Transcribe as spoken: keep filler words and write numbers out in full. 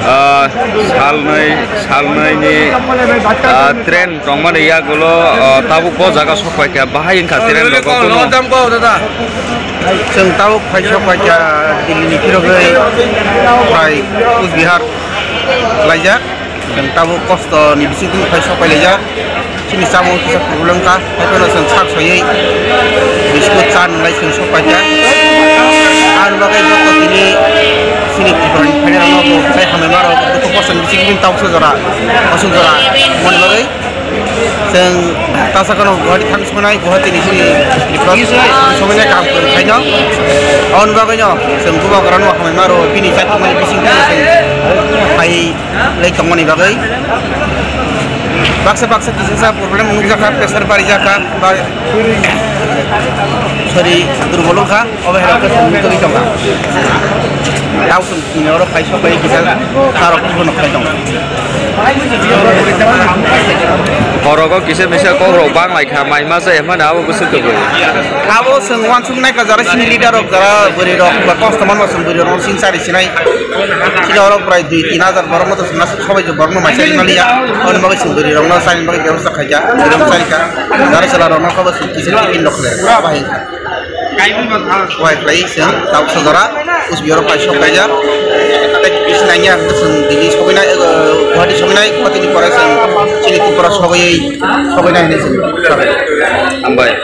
Ah, salnwi, salnwi ni, ah, train tongmani yagulo, ah, tabuk bo jaga sokpaikha, bahai wngkha train rok. Chwng tabuk phai sokpaikha Delhi ni phirogwi phai Kusbihar laijak. Chwng tabuk kosto ni bisingtwi phai sokpai laijak. Chini chamung kisa problem kha, haiphano chwng sak soywi biscuit cha nwnglai chwng sokpaikha. Ani bagwi joto tini chini Tripura ni phainairokno bo tei hamjaima rok dukhu kosto ni bisingtwi tabuksa jora, aswk jora mani bagwi chwng tasa kheno Guwahati thang songnai, Guwahati ni chini Tripura songnai kaham kwrwng khaino. Aboni bagwino chwng bubagrano hamjaima rwo bini chaitokmani bisingtwi chwng phai lai tongmani bagwi. Baksa baksa kisa sa problem nukjakha, pressure barijakha, ba, sorry, durbol wngkha, obo hai rok khe songwi tongwi tongkha. Tao chwng chini oro phai sok bai kisa narok kibo nok khai tongo. Orogo kisa misa kok rok bang lai kha, mai masa emani abo bwswk kwbwi. Abo chwng uansuk nai kha jara chini leader rok, jara bwrwi rok ba kosto manma chwng bwrwi rok sing sari sinai. Chini oro prai dui tin hajar borok no to chwng aswk sobai borok no mai sari maliya. Aboni bagwi chwng bwrwi rok no chani bagwi bebosta khaikha, bwrwi rok chani kha. Jara chwla rok no kobo chwng kisa tiffin rok khlai rw bahai kha. Wai khlai chwng tabuksa jora Kusbihar phai sok kaijak. Tei kisa nangya chwng Delhi sogwi nai, Guwahati sogwi nai, Guwahati ni pore chwng chini Tripura sogwi, sogwi nai hinwi chwng. Hambai.